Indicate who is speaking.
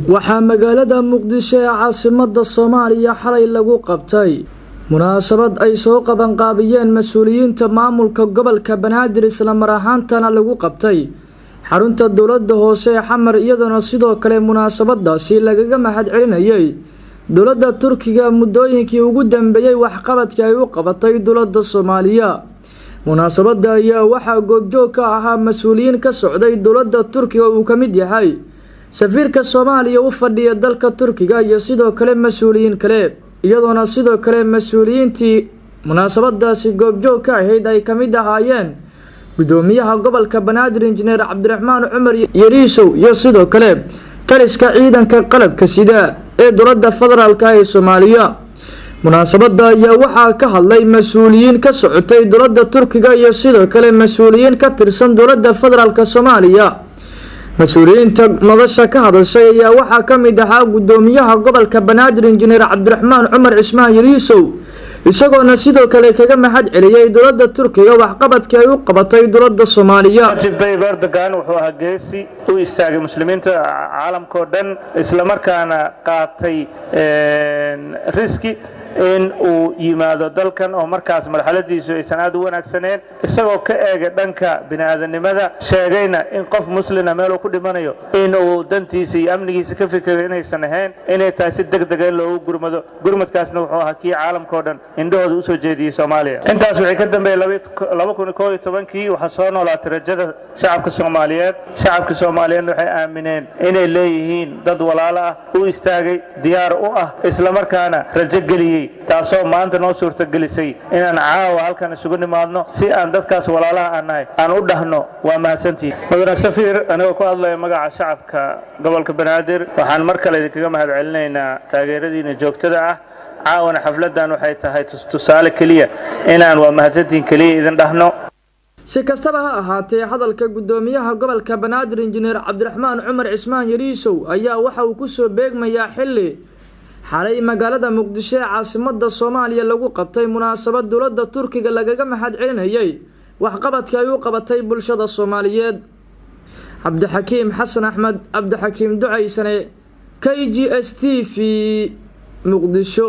Speaker 1: Waxaa magaalada Muqdisho ee caasimada Soomaaliya xalay lagu qabtay munaasabad ay soo qabanqaabiyeen mas-uuliyiinta maamulka gobolka Banaadir, islamar ahaantana lagu qabtay xarunta dowladda hoose ee Xamar, iyadoona sidoo kale munaasabadaasi lagaga mahad celinayay dowladda Turkiga muddooyinkii ugu dambeeyey waxqabadkii ay u qabatay dowladda Soomaaliya. Munaasabada ayaa waxaa goobjoog ka ahaa mas-uuliyiin ka socday dowladda Turkiga, uu ka mid yahay safiirka Soomaaliya u fadhiya dalka Turkiga, iyo sidoo kale mas-uuliyiin kale, iyadoona sidoo kale mas-uuliyiintii munaasabadaasi goobjoog ka ahayd ay ka mid ahaayeen gudoomiyaha gobolka Banaadir, Injineer Cabdiraxmaan Cumar Yariisow, iyo sidoo kale taliska ciidanka qalabka sida ee dowladda federaalka ee Soomaaliya. Munaasabada ayaa waxaa ka hadlay mas-uuliyiin ka socotay dowladda Turkiga iyo sidoo kale mas-uuliyiin ka tirsan dowladda federaalka Soomaaliya. Mas-uuliyiinta madasha ka hadashay ayaa waxaa ka mid ahaa gudoomiyaha gobolka Banaadir, Injineer Cabdiraxmaan Cumar Cismaan Yariisow, isagoona sidoo kale kaga mahad celiyey dowladda Turkiga waxqabadkii ay u qabatay dowladda Soomaaliya.
Speaker 2: Rajab Tayyip Erdogan wuxuu ahaa geesi u istaagay muslimiinta caalamka oo dhan, islamarkaana qaatay risk-i in uu yimaado dalkan oo markaas marxaladiisu aysan aad u wanaagsaneen, isagoo ka eegay dhanka bini'aadanimada, sheegayna in qof muslina meeluu ku dhimanayo in uu dantiisa iyo amnigiisa ka fikiro inaysan ahayn, inay tahay si deg dega in loogu gurmado. Gurmadkaasna wuxuu ahaa kii caalamka oo dhan indhahooda usoo jeediyey Soomaaliya. Intaas wixii ka dambeeyey, 2011-kii, waxaa soo noolaatay rajada shacabka Soomaaliyeed. Shacabka Soomaaliyeedna waxay aamineen inay leeyihiin dad walaalo ah, u istaagay, diyaar u ah, islamarkaana rajo geliyey, taasoo maanta noo suurtagelisay inaan caawa halkan isugu nimaadno si aan dadkaas walaalaha aan nahay aan u dhahno waa mahadsantihiin. Mudane safiir, anigoo ku hadlaya magaca shacabka gobolka Banaadir, waxaan mar kale idinkaga mahad celinaynaa taageeradiina joogtada ah. Caawana xafladdan waxay tahay tusaale keliya inaan waa mahadsantihiin keliya idin dhahno.
Speaker 1: Si kastaba ha ahaatee, hadalka guddoomiyaha gobolka Banaadir, Injineer Cabdiraxmaan Cumar Cismaan Yariisow, ayaa waxa uu kusoo beegmayaa xilli xalay magaalada Muqdisho ee caasimada Soomaaliya lagu qabtay munaasabad dowladda Turkiga lagaga mahad celinayay waxqabadka ay u qabatay bulshada Soomaaliyeed. Cabdixakiim Xasan Axmed, Cabdixakiim Ducaysane, KGSTV, Muqdisho.